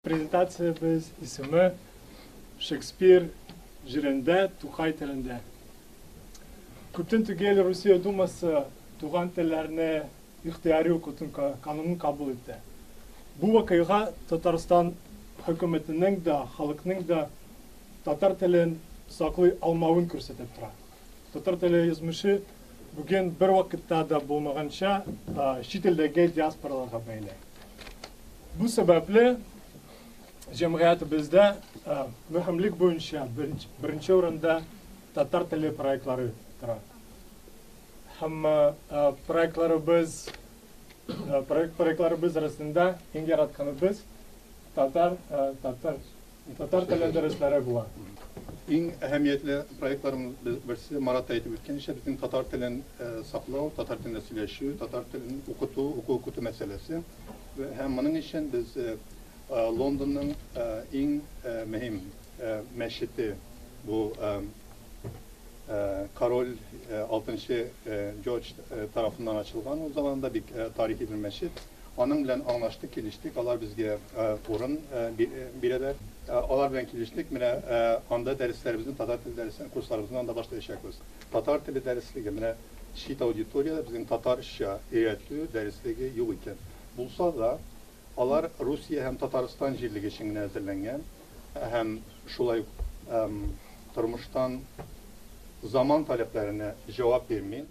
Презентациябез исеме Шекспир җирендә, Тукай телендә. Күптән түгел Русия Думасы туган телләрне ихтыяри укыту канунын кабул итте. Бу вакыйга Татарстан хөкүмәтенең дә, халыкның да татар телен саклый алмавын күрсәтеп тора. Татар теле язмышы бүген бер вакытта да булмаганча чит илдәге диаспораларга бәйле. Бу сәбәпле җәмгыятебездә мөһимлек буенча беренче урында татар теле проектлары тора. Һәм проектларыбыз проектларыбыз арасында иң яратканыбыз татар татар татар теле дәресләре була. Иң әһәмиятле проектларның берсе, Марат та әйтеп үткәнчә, безнең татар телен саклау, татар телендә сөйләшү, татар телен укыту, уку-укыту мәсьәләсе. Һәм моның өчен без Лондонның иң мөһим мәчете, бу король 6 Джордж тарафыннан ачылган ул заманда бик тарихи бер мәчет. Аның белән аңлаштык, килештек, алар безгә урын бирәләр. Алар белән килештек, менә анда дәресләребезне, татар теле дәресләрен, курсларыбызны анда башлаячакбыз. Татар теле дәреслеге, менә чит аудиториядә безнең татарча өйрәтү дәреслеге юк икән. Булса да, алар Русия һәм Татарстан җирлеге өчен генә әзерләнгән һәм шулай ук тормыштан заман таләпләренә җавап бирми.